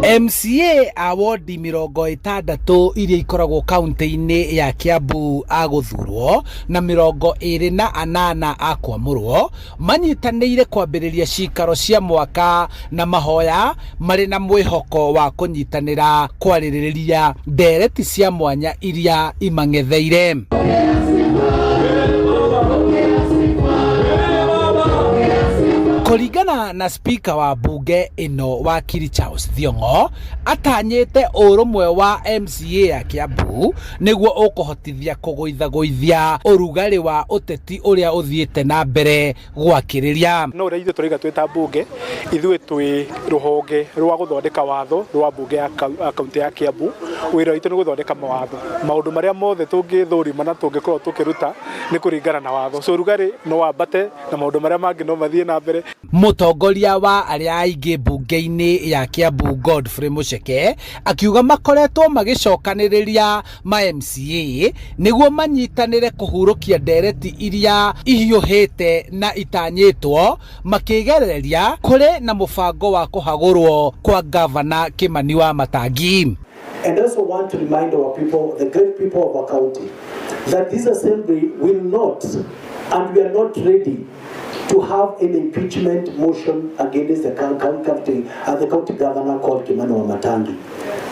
MCA a wondi 60 iria ikoragwo kaunti-inĩ ya Kiambu a gũthurwo na 28 a kwamũrwo manyitanĩire kwambĩrĩria cikaro cia mwaka na mahoya marĩ na mwĩhoko wa kũnyitanĩra kwarĩrĩria ndereti cia mwanya iria imang'etheire. Kũringana na spika wa mbunge ĩno wakiri Charles Thiong'o, atanyĩte ũrũmwe wa MCA ya Kiambu nĩguo ũkũhotithia kũgũithagũithia ũrugarĩ wa ũteti ũrĩa ũthiĩte na mbere gwakĩrĩria. No ũrĩa ithuĩ tũraiga twĩ ta mbunge, ithuĩ twĩ rũhonge rwa gũthondeka watho rwa mbunge ya kaunti ya Kiambu. Wĩra witũ nĩ gũthondeka mawatho. Maũndũ marĩa mothe tũngĩthũrima na tũngĩkorwo tũkĩruta nĩ kũringana na watho. So ũrugarĩ no wambate na maũndũ marĩa mangĩ no mathiĩ na mbere. Mũtongoria wa arĩa aingĩ mbunge-inĩ ya Kiambu Godfrey Mucheke akiuga makoretwo magĩcokanĩrĩria ma MCA nĩguo manyitanĩre kũhurũkia ndereti iria ihiũhĩte na itanyĩtwo makĩgerereria kũrĩ na mũbango wa kũhagũrwo kwa ngavana Kĩmani wa Matangi. And also want to remind our people, the great people of our county, that this assembly will not, and we are not ready to have an impeachment motion against the county governor called Kimani Wamatangi.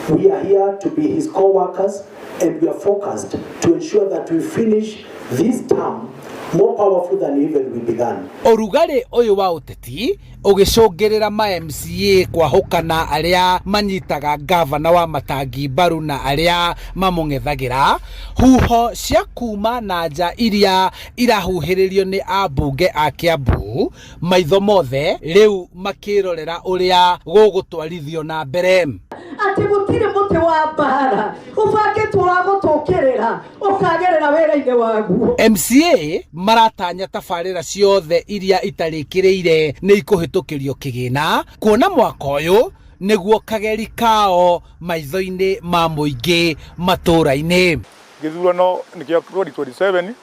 We are here to be his co-workers, and we are focused to ensure that we finish this term more powerful than even we began. Ũrugarĩ ũyũ wa ũteti ũgĩcũngĩrĩra ma MCA kwahũkana arĩa manyitaga ngavana wa Matangi mbaru na arĩa mamũng'ethagĩra. Huho cia kuma na nja iria irahuhĩrĩrio nĩ ambunge a Kiambu, maitho mothe rĩu makĩrorera ũrĩa gũgũtwarithio na mbere. Atĩ gũtirĩ mũtĩ wa mbara ũbangĩtwo wa gũtũkĩrĩra ũkagerera wĩra-inĩ waguo. MCA maratanya tabarĩra ciothe iria itarĩkĩrĩire nĩ ikũhĩtũkĩrio kĩgĩna, kuona mwaka ũyũ nĩguo kageri kao maitho-inĩ ma mũingĩ matũũra-inĩ. Gĩthurano nĩ kĩa 2027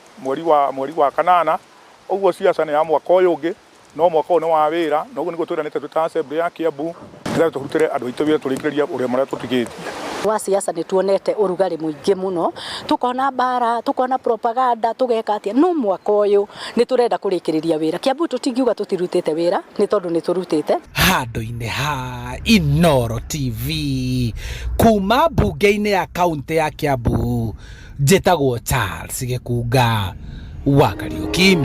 mweri wa kanana, ũguo siasa nĩ ya mwaka ũyũ ũngĩ, no mwaka ũyũ nĩ wa wĩra, na ũguo nĩguo twĩranĩte twĩ ta assembly ya Kiambu, nĩgetha tũrutĩre andũ aitũ wĩra tũrĩkĩrĩrie ũrĩa marĩa tũtigĩtie. Wa siasa nĩ tuonete ũrugarĩ mũingĩ mũno, tukona mbara, tukona propaganda, tũgeka atĩa, no mwaka ũyũ nĩ tũrenda kũrĩkĩrĩria wĩra. Kiambu tũtingiuga tũtirutĩte wĩra, nĩ tondũ nĩ tũrutĩte. Handũ-inĩ ha Inooro TV kuma mbunge-inĩ ya kaunti ya Kiambu, njĩtagwo Charles Gĩkunga wa Kariũki.